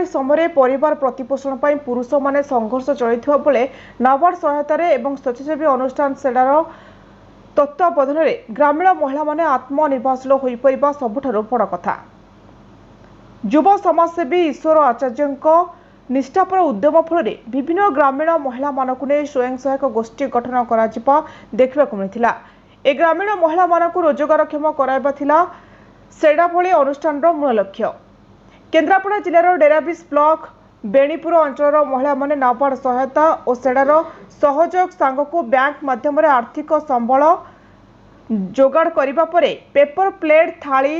ମହାମାରୀ ସମୟରେ ପରିବାର ପ୍ରତିପୋଷଣ ପାଇଁ ପୁରୁଷମାନେ ସଂଘର୍ଷ ଚଳାଇଥିବା ବେଳେ ନାବାର୍ଡ ସହାୟତାରେ ଏବଂ ସ୍ୱେଚ୍ଛାସେବୀ ଅନୁଷ୍ଠାନ ସେଡାର ତତ୍ତ୍ୱାବଧାନରେ ଗ୍ରାମୀଣ ମହିଳାମାନେ ଆତ୍ମନିର୍ଭରଶୀଳ ହୋଇପାରିବା ସବୁଠାରୁ ବଡ଼ କଥା। ଯୁବ ସମାଜସେବୀ ଈଶ୍ୱର ଆଚାର୍ଯ୍ୟଙ୍କ ନିଷ୍ଠାପର ଉଦ୍ୟମ ଫଳରେ ବିଭିନ୍ନ ଗ୍ରାମୀଣ ମହିଳାମାନଙ୍କୁ ନେଇ ସ୍ୱୟଂ ସହାୟକ ଗୋଷ୍ଠୀ ଗଠନ କରାଯିବା ଦେଖିବାକୁ ମିଳିଥିଲା। ଏ ଗ୍ରାମୀଣ ମହିଳାମାନଙ୍କୁ ରୋଜଗାରକ୍ଷମ କରାଇବା ଥିଲା ସେଡା ଭଳି ଅନୁଷ୍ଠାନର ମୂଳ ଲକ୍ଷ୍ୟ। କେନ୍ଦ୍ରାପଡ଼ା ଜିଲ୍ଲାର ଡେରାବିଶ ବ୍ଲକ ବେଣୀପୁର ଅଞ୍ଚଳର ମହିଳାମାନେ ନାବାର୍ଡ ସହାୟତା ଓ ସେଡାର ସହଯୋଗ ସାଙ୍ଗକୁ ବ୍ୟାଙ୍କ ମାଧ୍ୟମରେ ଆର୍ଥିକ ସମ୍ବଳ ଯୋଗାଡ଼ କରିବା ପରେ ପେପର ପ୍ଲେଟ୍, ଥାଳି,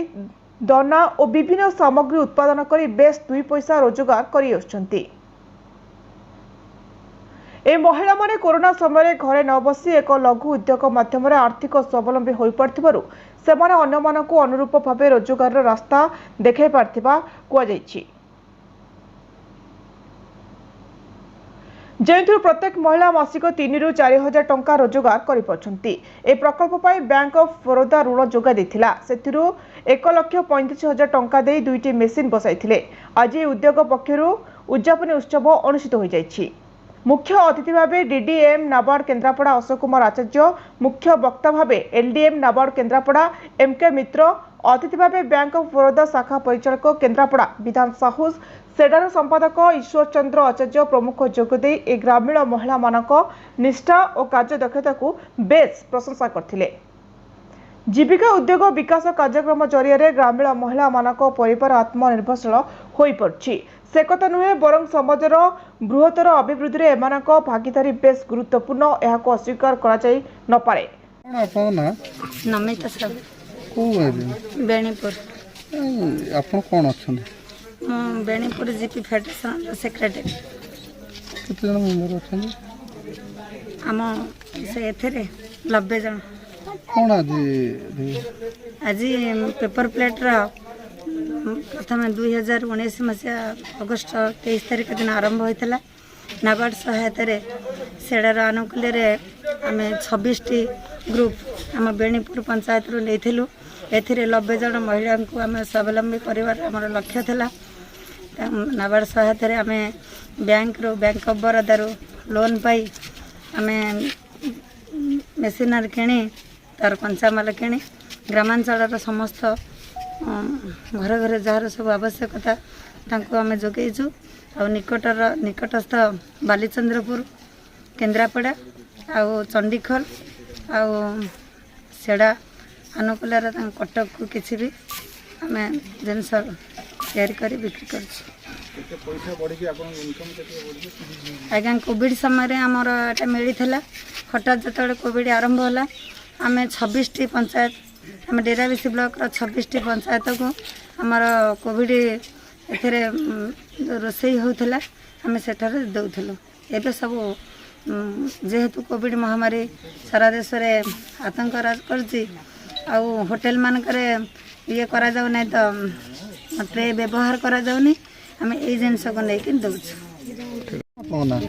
ଦନା ଓ ବିଭିନ୍ନ ସାମଗ୍ରୀ ଉତ୍ପାଦନ କରି ବେଶ୍ ଦୁଇ ପଇସା ରୋଜଗାର କରିଆସୁଛନ୍ତି। ଏହି ମହିଳାମାନେ କରୋନା ସମୟରେ ଘରେ ନ ବସି ଏକ ଲଘୁ ଉଦ୍ୟୋଗ ମାଧ୍ୟମରେ ଆର୍ଥିକ ସ୍ୱାବଲମ୍ବୀ ହୋଇପାରିଥିବାରୁ ସେମାନେ ଅନ୍ୟମାନଙ୍କୁ ଅନୁରୂପ ଭାବେ ରୋଜଗାରର ରାସ୍ତା ଦେଖାଇ ପାରିଥିବା କୁହାଯାଇଛି। ଯେଉଁଥିରୁ ପ୍ରତ୍ୟେକ ମହିଳା ମାସିକ 3ରୁ 4 ହଜାର ଟଙ୍କା ରୋଜଗାର କରିପାରୁଛନ୍ତି। ଏହି ପ୍ରକଳ୍ପ ପାଇଁ ବ୍ୟାଙ୍କ ଅଫ୍ ବରୋଦା ଋଣ ଯୋଗାଇ ଦେଇଥିଲା। ସେଥିରୁ 1,35,000 ଟଙ୍କା ଦେଇ ଦୁଇଟି ମେସିନ୍ ବସାଇଥିଲେ। ଆଜି ଏହି ଉଦ୍ୟୋଗ ପକ୍ଷରୁ ଉଦ୍ଯାପନୀ ଉତ୍ସବ ଅନୁଷ୍ଠିତ ହୋଇଯାଇଛି। ମୁଖ୍ୟ ଅତିଥି ଭାବେ ଡିଡିଏମ୍ ନାବାର୍ଡ କେନ୍ଦ୍ରାପଡ଼ା ଅଶୋକ କୁମାର ଆଚାର୍ଯ୍ୟ, ମୁଖ୍ୟ ବକ୍ତା ଭାବେ ଏଲଡିଏମ୍ ନାବାର୍ଡ କେନ୍ଦ୍ରାପଡ଼ା ଏମ୍କେ ମିତ୍ର, ଅତିଥି ଭାବେ ବ୍ୟାଙ୍କ ଅଫ୍ ବରୋଦା ଶାଖା ପରିଚାଳକ କେନ୍ଦ୍ରାପଡ଼ା ବିଧାନ ସାହୁ, ସେଡାର ସମ୍ପାଦକ ଈଶ୍ୱର ଚନ୍ଦ୍ର ଆଚାର୍ଯ୍ୟ ପ୍ରମୁଖ ଯୋଗଦେଇ ଏ ଗ୍ରାମୀଣ ମହିଳାମାନଙ୍କ ନିଷ୍ଠା ଓ କାର୍ଯ୍ୟଦକ୍ଷତାକୁ ବେଶ୍ ପ୍ରଶଂସା କରିଥିଲେ। ଜୀବିକା ଉଦ୍ୟୋଗ ବିକାଶ କାର୍ଯ୍ୟକ୍ରମ ଜରିଆରେ ଗ୍ରାମୀଣ ମହିଳାମାନଙ୍କ ପରିବାର ଆତ୍ମନିର୍ଭରଶୀଳ ହୋଇପାରୁଛି ସେ କଥା ନୁହେଁ, ବରଂ ସମାଜର ବୃହତ୍ତର ଅଭିବୃଦ୍ଧିରେ ଏମାନଙ୍କ ଭାଗିଦାରୀ ବେଶ୍ ଗୁରୁତ୍ୱପୂର୍ଣ୍ଣ, ଏହାକୁ ଅସ୍ୱୀକାର କରାଯାଇ ନପାରେ। କ'ଣ ଆପଣଙ୍କ ନାଁ? ନମିତା ସାହୁ। କେଉଁ ଏରିଆ? ବେଣୀପୁର। ଏଇ, ଆପଣ କ'ଣ ଅଛନ୍ତି? ମୁଁ ବେଣୀପୁର ଜିପି ଫେଡେରେସନର ସେକ୍ରେଟାରୀ। କେତେ ଜଣ ମେମ୍ବର ଅଛନ୍ତି? ଆମ ସେ ଏଥିରେ 90 ଜଣ। କ'ଣ ଆଜି ଆଜି ପେପର ପ୍ଲେଟ୍ର ପ୍ରଥମେ 2019 ମସିହା ଅଗଷ୍ଟ 23 ତାରିଖ ଦିନ ଆରମ୍ଭ ହୋଇଥିଲା। ନାବାର୍ଡ଼ ସହାୟତାରେ, ସେଡ଼ାର ଆନୁକୂଲ୍ୟରେ ଆମେ 26ଟି ଗ୍ରୁପ୍ ଆମ ବେଣୀପୁର ପଞ୍ଚାୟତରୁ ନେଇଥିଲୁ। ଏଥିରେ 90 ଜଣ ମହିଳାଙ୍କୁ ଆମେ ସ୍ୱାବଲମ୍ବୀ କରିବାର ଆମର ଲକ୍ଷ୍ୟ ଥିଲା। ନାବାର୍ଡ଼ ସହାୟତାରେ ଆମେ ବ୍ୟାଙ୍କରୁ, ବ୍ୟାଙ୍କ ଅଫ୍ ବରୋଦାରୁ ଲୋନ୍ ପାଇ ଆମେ ମେସିନାରୀ କିଣି, ତାର କଞ୍ଚାମାଲ କିଣି ଗ୍ରାମାଞ୍ଚଳର ସମସ୍ତ ଘରେ ଘରେ ଯାହାର ସବୁ ଆବଶ୍ୟକତା ତାଙ୍କୁ ଆମେ ଯୋଗାଇଛୁ। ଆଉ ନିକଟସ୍ଥ ବାଲିଚନ୍ଦ୍ରପୁର, କେନ୍ଦ୍ରାପଡ଼ା ଆଉ ଚଣ୍ଡିଖୋଲ ଆଉ ସେଡ଼ା ଆନୁକୂଲ୍ୟରେ ତାଙ୍କ କଟକକୁ କିଛି ବି ଆମେ ଜିନିଷ ତିଆରି କରି ବିକ୍ରି କରୁଛୁ। ଆଜ୍ଞା, କୋଭିଡ଼ ସମୟରେ ଆମର ଏଇଟା ମିଳିଥିଲା। ହଠାତ୍ ଯେତେବେଳେ କୋଭିଡ଼ ଆରମ୍ଭ ହେଲା, ଆମେ 26ଟି ପଞ୍ଚାୟତ, ଆମ ଡେରାବିଶ ବ୍ଲକର 26ଟି ପଞ୍ଚାୟତକୁ ଆମର କୋଭିଡ଼ ଏଥିରେ ଯୋଉ ରୋଷେଇ ହେଉଥିଲା, ଆମେ ସେଠାରେ ଦେଉଥିଲୁ। ଏବେ ସବୁ ଯେହେତୁ କୋଭିଡ଼ ମହାମାରୀ ସାରା ଦେଶରେ ଆତଙ୍କ ରାଜ କରିଛି ଆଉ ହୋଟେଲ ମାନଙ୍କରେ ଇଏ କରାଯାଉ ନାହିଁ, ତ ଟ୍ରେ ବ୍ୟବହାର କରାଯାଉନି, ଆମେ ଏଇ ଜିନିଷକୁ ନେଇକି ଦେଉଛୁ। ଆପଣଙ୍କ ନାଁ?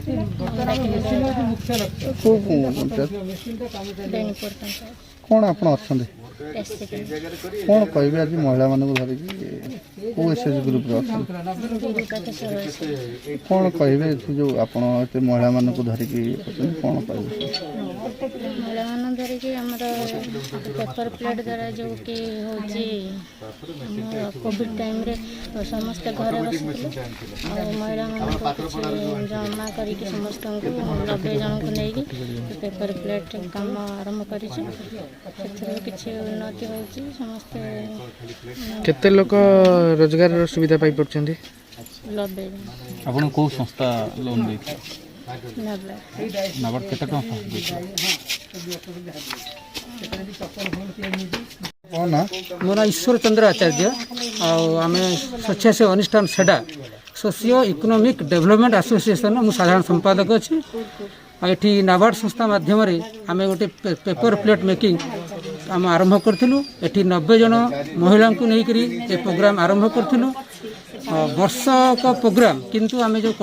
କେଉଁ ପଞ୍ଚାୟତ? ବେଣୀପୁର ପଞ୍ଚାୟତ। କ'ଣ ଆପଣ ଅଛନ୍ତି? ପ୍ରେସିଡେଣ୍ଟ। କ'ଣ କହିବେ, ଆଜି ମହିଳାମାନଙ୍କୁ ଧରିକି କେଉଁ ଏସ୍ ଏଚ୍ ଗ୍ରୁପ୍ରେ ଅଛନ୍ତି? ଦୁର୍ଗା କିଶୋର। କ'ଣ କହିବେ, ଏଠି ଯେଉଁ ଆପଣ ଏତେ ମହିଳାମାନଙ୍କୁ ଧରିକି ଅଛନ୍ତି, କ'ଣ କହିବେ? ମହିଳାମାନଙ୍କୁ ଧରିକି ଆମର ପେପର ପ୍ଲେଟ୍ ଦ୍ୱାରା ଯେଉଁ କି ହେଉଛି, ଆମର କୋଭିଡ଼ ଟାଇମ୍ରେ ସମସ୍ତେ ଘରେ ବସିଥିଲେ ଆଉ ମହିଳାମାନଙ୍କୁ କିଛି ଜମା କରିକି ସମସ୍ତଙ୍କୁ 90 ଜଣଙ୍କୁ ନେଇକି ପେପର ପ୍ଲେଟ୍ କାମ ଆରମ୍ଭ କରିଛୁ। ସେଥିରୁ କିଛି ଉନ୍ନତି ହେଉଛି ସମସ୍ତେ। କେତେ ଲୋକ ରୋଜଗାରର ସୁବିଧା ପାଇପାରୁଛନ୍ତି? 90 ଜଣ। ଆପଣ କେଉଁ ସଂସ୍ଥା ଲୋନ୍ ଦେଇଥିଲେ? ନାବାର୍ଡ଼। ନାବାର୍ଡ଼ କେତେ ଟଙ୍କା ଦେଇଥିଲା? କ'ଣ ନାଁ? ମୋ ନାଁ ଈଶ୍ୱର ଚନ୍ଦ୍ର ଆଚାର୍ଯ୍ୟ। ଆଉ ଆମେ ସ୍ୱେଚ୍ଛାସେବୀ ଅନୁଷ୍ଠାନ ସେଡା, ସୋସିଓ ଇକୋନୋମିକ୍ ଡେଭଲପମେଣ୍ଟ ଆସୋସିଏସନ୍, ମୁଁ ସାଧାରଣ ସମ୍ପାଦକ ଅଛି। ଆଉ ଏଠି ନାବାର୍ଡ଼ ସଂସ୍ଥା ମାଧ୍ୟମରେ ଆମେ ଗୋଟେ ପେପର ପ୍ଲେଟ୍ ମେକିଂ ଆମେ ଆରମ୍ଭ କରିଥିଲୁ। ଏଠି 90 ଜଣ ମହିଳାଙ୍କୁ ନେଇକରି ଏ ପ୍ରୋଗ୍ରାମ ଆରମ୍ଭ କରିଥିଲୁ। ବର୍ଷକ ପ୍ରୋଗ୍ରାମ, କିନ୍ତୁ ଆମେ ଯେଉଁ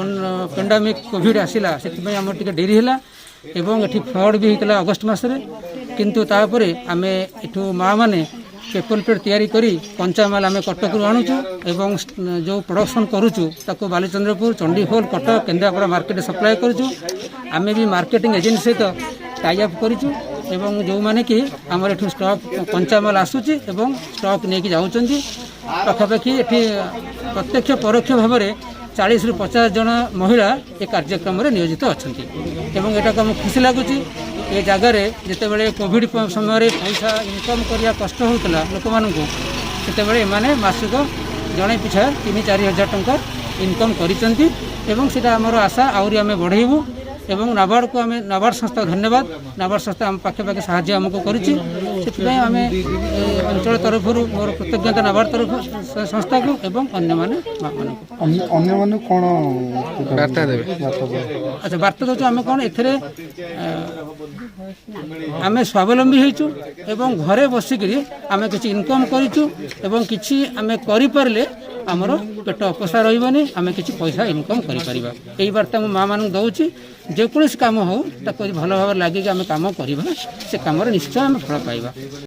ପେଣ୍ଡାମିକ୍ କୋଭିଡ଼ ଆସିଲା, ସେଥିପାଇଁ ଆମର ଟିକେ ଡେରି ହେଲା ଏବଂ ଏଠି ଫ୍ଲଡ୍ ବି ହେଇଥିଲା ଅଗଷ୍ଟ ମାସରେ। କିନ୍ତୁ ତାପରେ ଆମେ ଏଠୁ ମାଆମାନେ ପେପର ପ୍ଲେଟ୍ ତିଆରି କରି କଞ୍ଚାମାଲ ଆମେ କଟକରୁ ଆଣୁଛୁ ଏବଂ ଯେଉଁ ପ୍ରଡକ୍ସନ୍ କରୁଛୁ ତାକୁ ବାଲିଚନ୍ଦ୍ରପୁର, ଚଣ୍ଡିଖୋଲ, କଟକ, କେନ୍ଦ୍ରାପଡ଼ା ମାର୍କେଟରେ ସପ୍ଲାଏ କରୁଛୁ। ଆମେ ବି ମାର୍କେଟିଂ ଏଜେନ୍ସି ସହିତ ଟାଇ ଅପ୍ କରିଛୁ ଏବଂ ଯେଉଁମାନେ କି ଆମର ଏଠୁ ଷ୍ଟକ୍ କଞ୍ଚାମାଲ ଆସୁଛି ଏବଂ ଷ୍ଟକ୍ ନେଇକି ଯାଉଛନ୍ତି। ପାଖାପାଖି ଏଠି ପ୍ରତ୍ୟକ୍ଷ ପରୋକ୍ଷ ଭାବରେ 40ରୁ 50 ଜଣ ମହିଳା ଏ କାର୍ଯ୍ୟକ୍ରମରେ ନିୟୋଜିତ ଅଛନ୍ତି ଏବଂ ଏଟାକୁ ଆମକୁ ଖୁସି ଲାଗୁଛି। ଏ ଜାଗାରେ ଯେତେବେଳେ କୋଭିଡ଼ ସମୟରେ ପଇସା ଇନକମ୍ କରିବା କଷ୍ଟ ହେଉଥିଲା ଲୋକମାନଙ୍କୁ, ସେତେବେଳେ ଏମାନେ ମାସିକ ଜଣେ ପିଛା 3-4 ହଜାର ଟଙ୍କା ଇନକମ୍ କରିଛନ୍ତି ଏବଂ ସେଇଟା ଆମର ଆଶା ଆହୁରି ଆମେ ବଢ଼େଇବୁ। ଏବଂ ନାବାର୍ଡ଼କୁ ଆମେ, ନାବାର୍ଡ଼ ସଂସ୍ଥା ଧନ୍ୟବାଦ, ନାବାର୍ଡ଼ ସଂସ୍ଥା ଆମ ପାଖେ ପାଖେ ସାହାଯ୍ୟ ଆମକୁ କରିଛି। ସେଥିପାଇଁ ଆମେ ଏ ଅଞ୍ଚଳ ତରଫରୁ ମୋର କୃତଜ୍ଞତା ନାବାର୍ଡ଼ ତରଫ ସଂସ୍ଥାକୁ ଏବଂ ଅନ୍ୟମାନେ ମାନଙ୍କୁ। ଅନ୍ୟମାନଙ୍କୁ କ'ଣ ବାର୍ତ୍ତା ଦେବେ? ବାର୍ତ୍ତା ଦେବେ? ଆଚ୍ଛା, ବାର୍ତ୍ତା ଦେଉଛୁ ଆମେ କ'ଣ ଏଥିରେ ଆମେ ସ୍ୱାବଲମ୍ବୀ ହେଇଛୁ ଏବଂ ଘରେ ବସିକିରି ଆମେ କିଛି ଇନକମ୍ କରିଛୁ ଏବଂ କିଛି ଆମେ କରିପାରିଲେ ଆମର ପେଟ ଅପୋଷା ରହିବନି, ଆମେ କିଛି ପଇସା ଇନକମ୍ କରିପାରିବା। ଏଇ ବାର୍ତ୍ତା ମୁଁ ମାଆମାନଙ୍କୁ ଦେଉଛି। ଯେକୌଣସି କାମ ହେଉ, ତାକୁ ଯଦି ଭଲ ଭାବରେ ଲାଗିକି ଆମେ କାମ କରିବା, ସେ କାମରେ ନିଶ୍ଚୟ ଆମେ ଫଳ ପାଇବା।